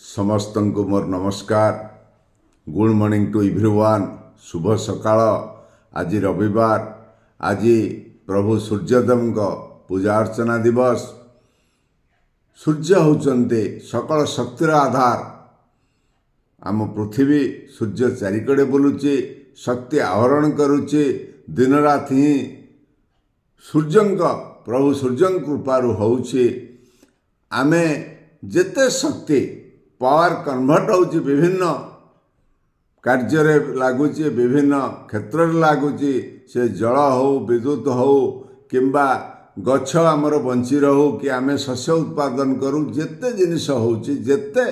ସମସ୍ତଙ୍କୁ ମୋର ନମସ୍କାର। Good morning to everyone. ଶୁଭ ସକାଳ। ଆଜି ରବିବାର। ଆଜି ପ୍ରଭୁ ସୂର୍ଯ୍ୟଦେବଙ୍କ ପୂଜା ଅର୍ଚ୍ଚନା ଦିବସ। ସୂର୍ଯ୍ୟ ହେଉଛନ୍ତି ସକଳ ଶକ୍ତିର ଆଧାର। ଆମ ପୃଥିବୀ ସୂର୍ଯ୍ୟ ଚାରିକଡ଼େ ବୁଲୁଛି, ଶକ୍ତି ଆହରଣ କରୁଛି। ଦିନରାତି ହିଁ ସୂର୍ଯ୍ୟଙ୍କ, ପ୍ରଭୁ ସୂର୍ଯ୍ୟଙ୍କ କୃପାରୁ ହେଉଛି। ଆମେ ଯେତେ ଶକ୍ତି, ପାୱାର କନଭର୍ଟ ହେଉଛି, ବିଭିନ୍ନ କାର୍ଯ୍ୟରେ ଲାଗୁଛି, ବିଭିନ୍ନ କ୍ଷେତ୍ରରେ ଲାଗୁଛି। ସେ ଜଳ ହଉ, ବିଦ୍ୟୁତ ହଉ କିମ୍ବା ଗଛ ଆମର ବଞ୍ଚି ରହୁ କି ଆମେ ଶସ୍ୟ ଉତ୍ପାଦନ କରୁ, ଯେତେ ଜିନିଷ ହେଉଛି, ଯେତେ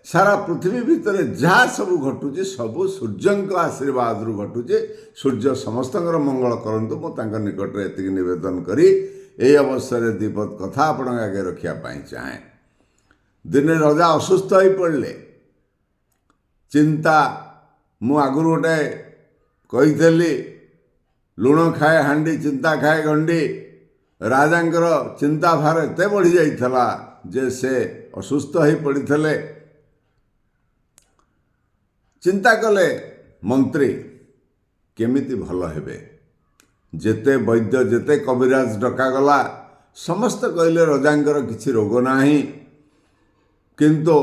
ସାରା ପୃଥିବୀ ଭିତରେ ଯାହା ସବୁ ଘଟୁଛି, ସବୁ ସୂର୍ଯ୍ୟଙ୍କ ଆଶୀର୍ବାଦରୁ ଘଟୁଛି। ସୂର୍ଯ୍ୟ ସମସ୍ତଙ୍କର ମଙ୍ଗଳ କରନ୍ତୁ, ମୁଁ ତାଙ୍କ ନିକଟରେ ଏତିକି ନିବେଦନ କରି ଏହି ଅବସରରେ ଦ୍ୱିପଦ କଥା ଆପଣଙ୍କ ଆଗରେ ରଖିବା ପାଇଁ ଚାହେଁ। ଦିନେ ରଜା ଅସୁସ୍ଥ ହୋଇପଡ଼ିଲେ। ଚିନ୍ତା, ମୁଁ ଆଗରୁ ଗୋଟେ କହିଥିଲି, ଲୁଣ ଖାଏ ହାଣ୍ଡି, ଚିନ୍ତା ଖାଏ ଗଣ୍ଡି। ରାଜାଙ୍କର ଚିନ୍ତା ଭାର ଏତେ ବଢ଼ିଯାଇଥିଲା ଯେ ସେ ଅସୁସ୍ଥ ହୋଇ ପଡ଼ିଥିଲେ। ଚିନ୍ତା କଲେ ମନ୍ତ୍ରୀ, କେମିତି ଭଲ ହେବେ? ଯେତେ ବୈଦ୍ୟ, ଯେତେ କବିରାଜ ଡକାଗଲା, ସମସ୍ତେ କହିଲେ ରଜାଙ୍କର କିଛି ରୋଗ ନାହିଁ, କିନ୍ତୁ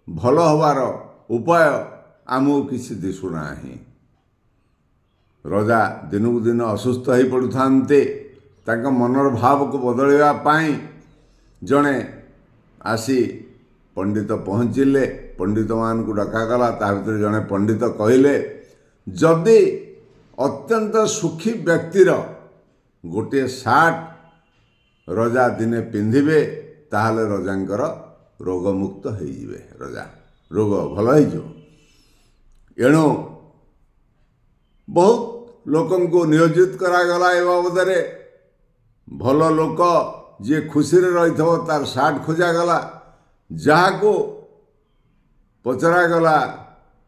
ଭଲ ହେବାର ଉପାୟ ଆମକୁ କିଛି ଦିଶୁନାହିଁ। ରଜା ଦିନକୁ ଦିନ ଅସୁସ୍ଥ ହୋଇ ପଡ଼ୁଥାନ୍ତି। ତାଙ୍କ ମନର ଭାବକୁ ବଦଳାଇବା ପାଇଁ ଜଣେ ଆସି ପଣ୍ଡିତ ପହଞ୍ଚିଲେ। ପଣ୍ଡିତମାନଙ୍କୁ ଡକାଗଲା। ତା ଭିତରେ ଜଣେ ପଣ୍ଡିତ କହିଲେ, ଯଦି ଅତ୍ୟନ୍ତ ସୁଖୀ ବ୍ୟକ୍ତିର ଗୋଟିଏ ସାର୍ଟ ରଜା ଦିନେ ପିନ୍ଧିବେ, ତାହେଲେ ରଜାଙ୍କର ରୋଗମୁକ୍ତ ହେଇଯିବେ, ରଜା ରୋଗ ଭଲ ହେଇଯିବ। ଏଣୁ ବହୁତ ଲୋକଙ୍କୁ ନିୟୋଜିତ କରାଗଲା ଏ ବାବଦରେ। ଭଲ ଲୋକ ଯିଏ ଖୁସିରେ ରହିଥିବ, ତାର ସାର୍ଟ ଖୋଜାଗଲା। ଯାହାକୁ ପଚରାଗଲା,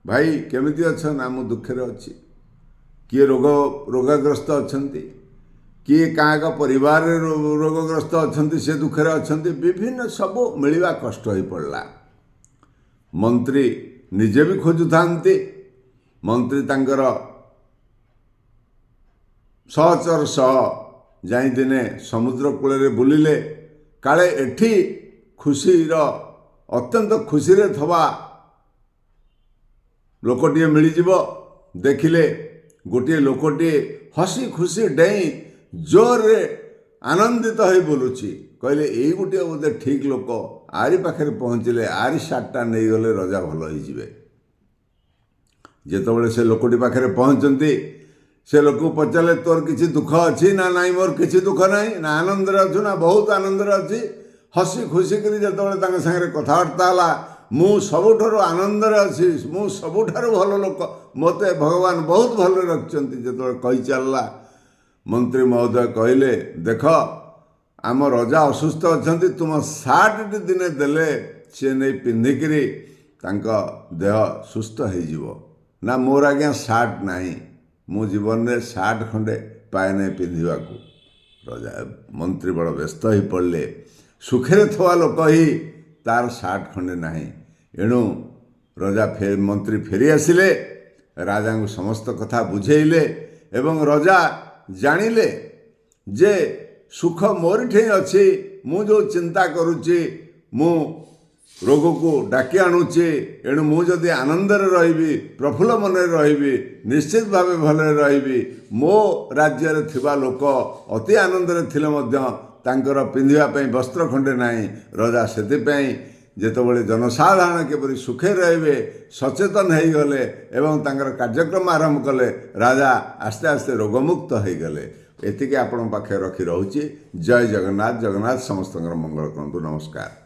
ଭାଇ, କେମିତି ଅଛ? ନା, ମୁଁ ଦୁଃଖରେ ଅଛି। କିଏ ରୋଗାଗ୍ରସ୍ତ ଅଛନ୍ତି, କିଏ କାହା ପରିବାରରେ ରୋଗଗ୍ରସ୍ତ ଅଛନ୍ତି, ସେ ଦୁଃଖରେ ଅଛନ୍ତି। ବିଭିନ୍ନ ସବୁ ମିଳିବା କଷ୍ଟ ହୋଇପଡ଼ିଲା। ମନ୍ତ୍ରୀ ନିଜେ ବି ଖୋଜୁଥାନ୍ତି। ମନ୍ତ୍ରୀ ତାଙ୍କର ସହଚର ସହ ଯାଇ ଦିନେ ସମୁଦ୍ର କୂଳରେ ବୁଲିଲେ, କାଳେ ଏଠି ଖୁସିର, ଅତ୍ୟନ୍ତ ଖୁସିରେ ଥିବା ଲୋକଟିଏ ମିଳିଯିବ। ଦେଖିଲେ ଗୋଟିଏ ଲୋକଟିଏ ହସି ଖୁସି ଡେଇଁ ଜୋରରେ ଆନନ୍ଦିତ ହୋଇ ବୁଲୁଛି। କହିଲେ, ଏଇ ଗୋଟିଏ ବୋଧେ ଠିକ୍ ଲୋକ। ୟାରି ପାଖରେ ପହଞ୍ଚିଲେ, ୟାରି ସାର୍ଟଟା ନେଇଗଲେ ରଜା ଭଲ ହେଇଯିବେ। ଯେତେବେଳେ ସେ ଲୋକଟି ପାଖରେ ପହଞ୍ଚନ୍ତି, ସେ ଲୋକକୁ ପଚାରିଲେ, ତୋର କିଛି ଦୁଃଖ ଅଛି? ନା, ନାହିଁ, ମୋର କିଛି ଦୁଃଖ ନାହିଁ। ନା, ଆନନ୍ଦରେ ଅଛୁ? ନା, ବହୁତ ଆନନ୍ଦରେ ଅଛି। ହସି ଖୁସି କରି ଯେତେବେଳେ ତାଙ୍କ ସାଙ୍ଗରେ କଥାବାର୍ତ୍ତା ହେଲା, ମୁଁ ସବୁଠାରୁ ଆନନ୍ଦରେ ଅଛି, ମୁଁ ସବୁଠାରୁ ଭଲ ଲୋକ, ମୋତେ ଭଗବାନ ବହୁତ ଭଲରେ ରଖିଛନ୍ତି। ଯେତେବେଳେ କହି ଚାଲିଲା, ମନ୍ତ୍ରୀ ମହୋଦୟ କହିଲେ, ଦେଖ, ଆମ ରଜା ଅସୁସ୍ଥ ଅଛନ୍ତି, ତୁମ ସାର୍ଟଟି ଦିନେ ଦେଲେ ସିଏ ନେଇ ପିନ୍ଧିକିରି ତାଙ୍କ ଦେହ ସୁସ୍ଥ ହେଇଯିବ। ନା, ମୋର ଆଜ୍ଞା ସାର୍ଟ ନାହିଁ, ମୁଁ ଜୀବନରେ ସାର୍ଟ ଖଣ୍ଡେ ପାଏ ନାହିଁ ପିନ୍ଧିବାକୁ। ରଜା, ମନ୍ତ୍ରୀ ବଡ଼ ବ୍ୟସ୍ତ ହୋଇ ପଡ଼ିଲେ। ସୁଖରେ ଥିବା ଲୋକ ହିଁ ତାର ସାର୍ଟ ଖଣ୍ଡେ ନାହିଁ। ଏଣୁ ରଜା ମନ୍ତ୍ରୀ ଫେରି ଆସିଲେ, ରାଜାଙ୍କୁ ସମସ୍ତ କଥା ବୁଝେଇଲେ ଏବଂ ରଜା ଜାଣିଲେ ଯେ ସୁଖ ମୋରିଠେଇଁ ଅଛି। ମୁଁ ଯେଉଁ ଚିନ୍ତା କରୁଛି, ମୁଁ ରୋଗକୁ ଡାକି ଆଣୁଛି। ଏଣୁ ମୁଁ ଯଦି ଆନନ୍ଦରେ ରହିବି, ପ୍ରଫୁଲ୍ଲ ମନରେ ରହିବି, ନିଶ୍ଚିତ ଭାବେ ଭଲରେ ରହିବି। ମୋ ରାଜ୍ୟରେ ଥିବା ଲୋକ ଅତି ଆନନ୍ଦରେ ଥିଲେ ମଧ୍ୟ ତାଙ୍କର ପିନ୍ଧିବା ପାଇଁ ବସ୍ତ୍ର ଖଣ୍ଡେ ନାହିଁ। ରଜା ସେଥିପାଇଁ ଯେତେବେଳେ ଜନସାଧାରଣ କିପରି ସୁଖରେ ରହିବେ ସଚେତନ ହେଇଗଲେ ଏବଂ ତାଙ୍କର କାର୍ଯ୍ୟକ୍ରମ ଆରମ୍ଭ କଲେ, ରାଜା ଆସ୍ତେ ଆସ୍ତେ ରୋଗମୁକ୍ତ ହେଇଗଲେ। ଏତିକି ଆପଣଙ୍କ ପାଖରେ ରଖି ରହୁଛି। ଜୟ ଜଗନ୍ନାଥ। ଜଗନ୍ନାଥ ସମସ୍ତଙ୍କର ମଙ୍ଗଳ କରନ୍ତୁ। ନମସ୍କାର।